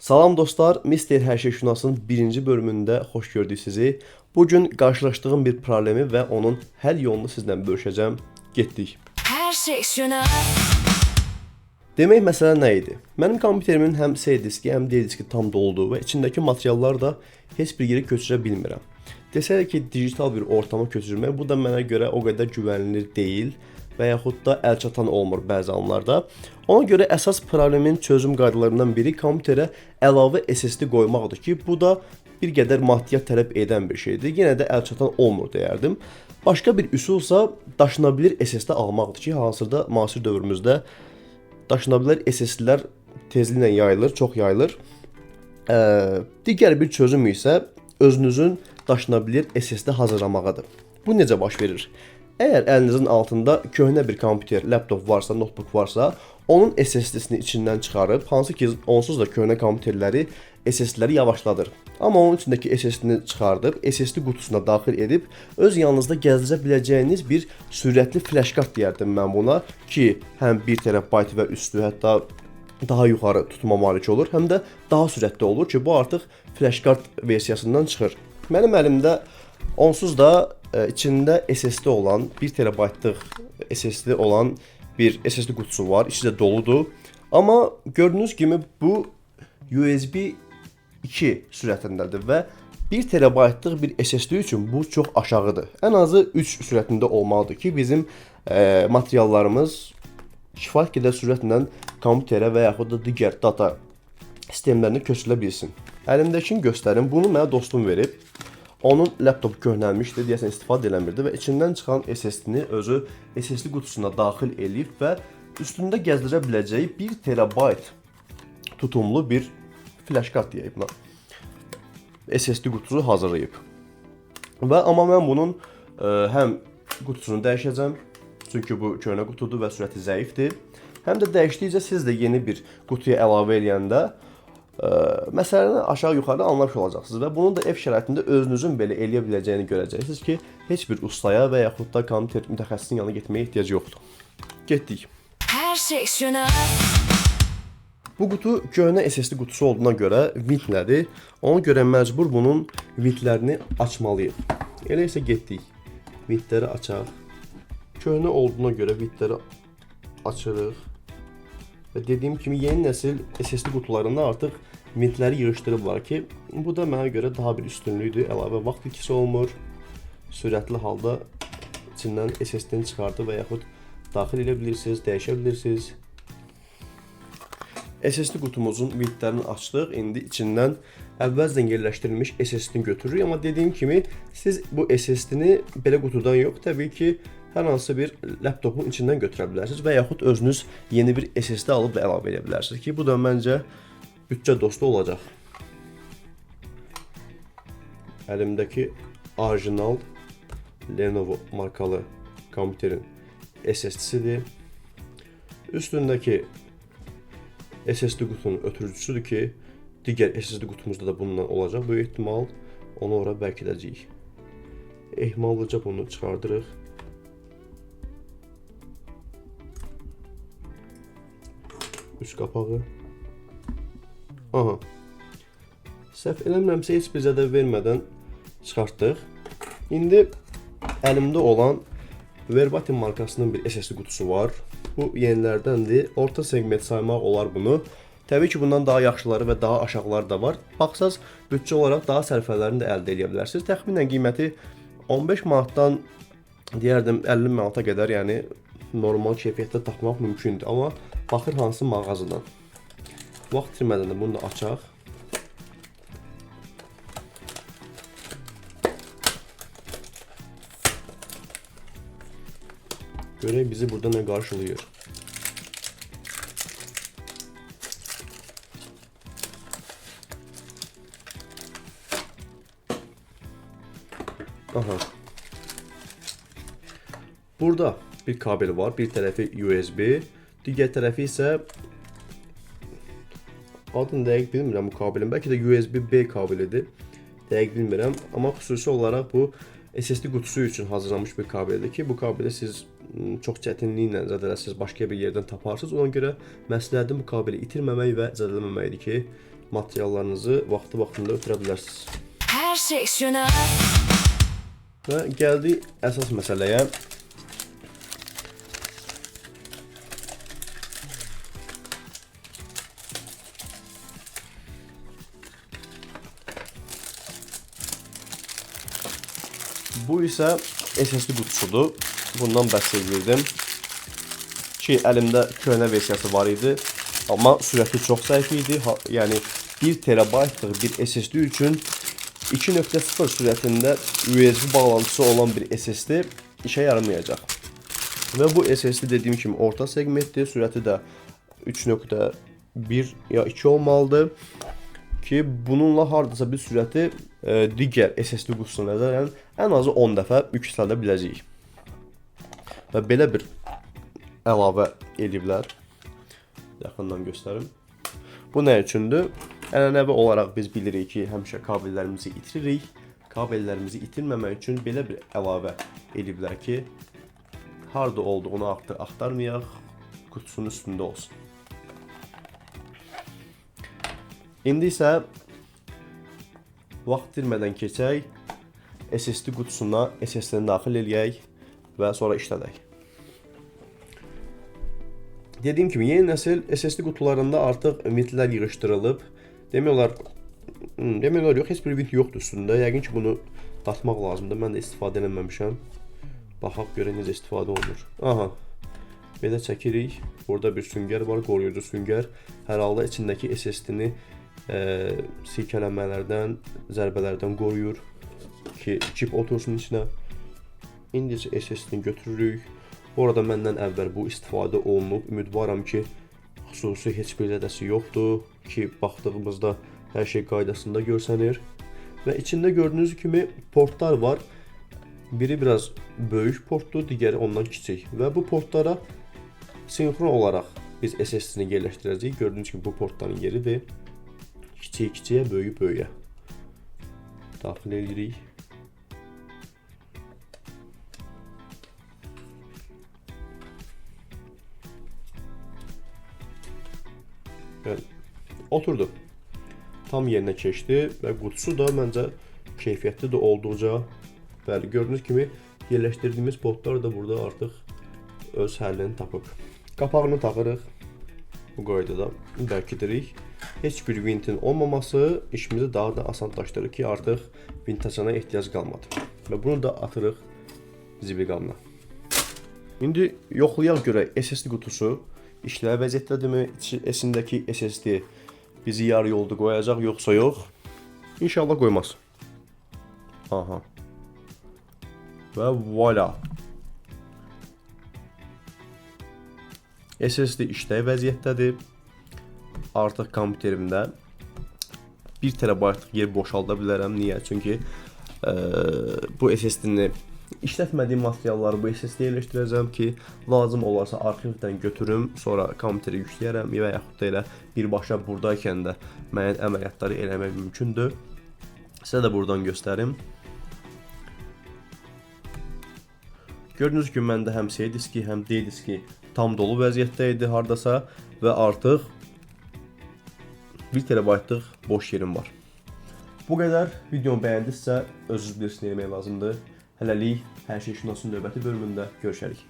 Salam dostlar, Mister Hərşeyşünasın birinci bölümündə xoş gördük sizi. Bugün qarşılaşdığım bir problemi və onun həll yolunu sizlə bölüşəcəm. Getdik. Hərşeyşünas. Demək məsələ nə idi? Mənim kompüterimin həm C diski, həm D diski tam doludur və içindəki materiallar da heç bir yerə köçürə bilmirəm. Desək ki, digital bir ortama köçürmək, bu da mənə görə o qədər güvənilir deyil və yaxud da əlçatan olmur bəzi anlarda. Ona görə əsas problemin çözüm qaydalarından biri kompüterə əlavə SSD qoymaqdır ki, bu da bir qədər maddiyyat tələb edən bir şeydir. Yenə də əlçatan olmur deyərdim. Başqa bir üsulsa daşınabilir SSD almaqdır ki, hazırda müasir dövrümüzdə daşınabilir SSD-lər tezliklə yayılır, çox yayılır. Digər bir çözüm isə özünüzün daşınabilir SSD hazırlamağıdır. Bu necə baş verir? Əgər əlinizin altında köhnə bir kompüter, laptop varsa, notebook varsa, onun SSD-sini içindən çıxarıb, hansı ki onsuz da köhnə kompüterləri SSD-ləri yavaşladır. Amma onun içindəki SSD-ni çıxardıb, SSD qutusuna daxil edib öz yanınızda gəzdirə biləcəyiniz bir sürətli flash kart deyərdim mən buna ki, həm 1 terabayt və üstü, hətta daha yuxarı tutma malik olur, həm də daha sürətli olur ki, bu artıq flash kart versiyasından çıxır. Mənim əlimdə onsuz da içində SSD olan 1 terabaytlıq SSD olan bir SSD qutusu var. İçi də doludur. Amma gördüyünüz kimi bu USB 2 sürətindədir və 1 terabaytlıq bir SSD üçün bu çox aşağıdır. Ən azı 3 sürətində olmalıdır ki, bizim materiallarımız kifayət qədər sürətlə kompüterə və yaxud da digər data sistemlərinə köçürülə bilsin. Əlimdəkini göstərim. Bunu mənə dostum verib. Onun laptopu köhnəlmişdi, deyəsən istifadə eləmirdi və içindən çıxan SSD-ni özü SSD qutusuna daxil eləyib və üstündə gəzdirə biləcəyi 1 terabayt tutumlu bir flash kart deyək buna. SSD qutusu hazırlayıb. Və amma mən bunun həm qutusunu dəyişəcəm, çünki bu köhnə qutudur və sürəti zəifdir. Həm də dəyişdikcə siz də yeni bir qutuya əlavə eləyəndə məsələni aşağı-yuxarı anlamış olacaqsınız və bunu da ev şəraitində özünüzün belə eləyə biləcəyini görəcəksiniz ki, heç bir ustaya və yaxud da kompüter mütəxəssisinin yanına getməyə ehtiyac yoxdur. Getdik. Hərşeyşünas. Bu qutu köhnə SSD qutusu olduğuna görə vintlədir. Ona görə məcbur bunun vintlərini açmalıyıq. Elə isə getdik. Vintləri açaq. Köhnə olduğuna görə vintləri açırıq. Və dediyim kimi yeni nəsil SSD qutularında artıq vintləri yığışdırıblar ki, bu da mənə görə daha bir üstünlükdür. Əlavə vaxt itkisi olmur. Sürətli halda içindən SSD-ni çıxardı və yaxud daxil edə bilirsiniz, dəyişə bilirsiniz. SSD qutumuzun vintlərini açdıq. İndi içindən əvvəlcədən yerləşdirilmiş SSD-ni götürürük. Amma dediyim kimi siz bu SSD-ni belə qutudan yox, təbii ki, hər hansı bir laptopun içindən götürə bilərsiniz və yaxud özünüz yeni bir SSD alıb da əlavə edə bilərsiniz ki, bu da məncə büdcə dostu olacaq. Əlimdəki orijinal Lenovo markalı kompüterin SSD-sidir. Üstündəki SSD qutunun ötürücüsüdür ki, digər SSD qutumuzda da bundan olacaq böyük ehtimal. Onu ora bərkidəcəyik. Ehmallıca bunu çıxardırıq. Üst qapağı. Aha. Səhv eləmirəmsə heç bir zədə vermədən çıxartdıq. İndi əlimdə olan Verbatim markasının bir SSD qutusu var. Bu yenilərdəndir. Orta segment saymaq olar bunu. Təbii ki, bundan daha yaxşıları və daha aşağıları da var. Baxsaz, büdcə olaraq daha sərfələrini də əldə edə bilərsiniz. Təxminən qiyməti 15 manatdan deyərdim 50 manata qədər, yəni normal keyfiyyətdə tapmaq mümkündür. Amma baxır hansı mağazadan. Vaxt itirmədən də bunu da açaq. Görək bizi burada nə qarşılayır. Aha. Burada bir kabel var. Bir tərəfi USB, digər tərəfi isə adını dəqiq bilmirəm bu kabelin. Bəlkə də USB-B kabelidir. Dəqiq bilmirəm, amma xüsusi olaraq bu SSD qutusu üçün hazırlanmış bir kabeldir ki, bu kabeli siz çox çətinliklə zədələsiz başqa bir yerdən taparsınız. Ona görə məsləhətim bu kabeli itirməmək və zədələməməkdir ki, materiallarınızı vaxtı-vaxtında ötürə bilərsiniz. Her şey şuna. Və gəldik əsas məsələyə. Bu isə SSD qutusudur. Bundan bəhs edirdim. Ki, əlimdə köhnə versiyası var idi. Amma sürəti çox zəif idi. Yəni 1 terabaytlıq bir SSD üçün 2.0 sürətində USB bağlantısı olan bir SSD işə yaramayacaq. Və bu SSD dediyim kimi orta segmentdir. Sürəti də 3.1 ya 2 olmalıdır. Ki bununla hardasa bir sürəti digər SSD qutusuna nəzərən ən azı 10 dəfə yüksəldə biləcəyik. Və belə bir əlavə eləyiblər. Yaxından göstərim. Bu nə üçündür? Ənənəvi olaraq biz bilirik ki, həmişə kabellərimizi itiririk. Kabellərimizi itirməmək üçün belə bir əlavə eləyiblər ki, harda olduğunu artıq axtarmayaq, qutusunun üstündə olsun. İndi isə vaxt itirmədən keçək, SSD qutusuna SSD-ni daxil eləyək və sonra işlədək. Dediyim kimi, yeni nəsil SSD qutularında artıq vintlər yığışdırılıb. Demək olar yox, heç bir vint yoxdur üstündə. Yəqin ki, bunu dartmaq lazımdır. Mən də istifadə eləməmişəm. Baxaq görək necə istifadə olunur. Aha. Belə çəkirik. Burada bir süngər var, qoruyucu süngər. Hər halda içindəki SSD-ni silkələnmələrdən, zərbələrdən qoruyur ki, çip otursun içinə. İndi isə SSD-ni götürürük. Bu arada məndən əvvəl bu istifadə olunub. Ümidvaram ki, xüsusi heç bir zədəsi yoxdur ki, baxdığımızda hər şey qaydasında görsənir. Və içində gördüyünüz kimi portlar var. Biri biraz böyük portdur, digəri ondan kiçik. Və bu portlara sinxron olaraq biz SSD-ni yerləşdirəcəyik. Gördüyünüz kimi bu portların yeridir. Kiçik kiçiyə, böyüyü böyüyə. Daxil edirik. Bəli, oturdu. Tam yerinə keçdi və qutusu da məncə keyfiyyətli də olduqca. Bəli, gördüyünüz kimi yerləşdirdiyimiz portlar da burada artıq öz həllini tapıb. Qapağını taxırıq. Bu qaydada bərkidirik. Heç bir vintin olmaması işimizi daha da asanlaşdırır ki, artıq vintaçana ehtiyac qalmadı. Və bunu da atırıq zibil qabına. İndi yoxlayaq görək SSD qutusu işlər vəziyyətdədirmi? İçindəki SSD bizi yarı yolda qoyacaq yoxsa yox? İnşallah qoymaz. Aha. Və voila. SSD işləy vəziyyətdədir. Artıq kompüterimdə 1 terabaytlıq yer boşalda bilərəm. Niyə? Çünki bu SSD-ni işlətmədiyim materialları bu SSD-yə yerləşdirəcəm ki, lazım olarsa arxivdən götürüm, sonra kompüterə yükləyərəm və yaxud da elə birbaşa buradaykən də müəyyən əməliyyatları eləmək mümkündür. Sizə də buradan göstərim. Gördüyünüz kimi məndə həm C diski, həm D diski tam dolu vəziyyətdə idi hardasa və artıq 1 terabaytlıq boş yerim var. Bu qədər. Videomu bəyəndinizsə özünüz bilirsiniz nə etmək lazımdır. Hələlik Hər Şey Şünasın növbəti bölümündə görüşərik.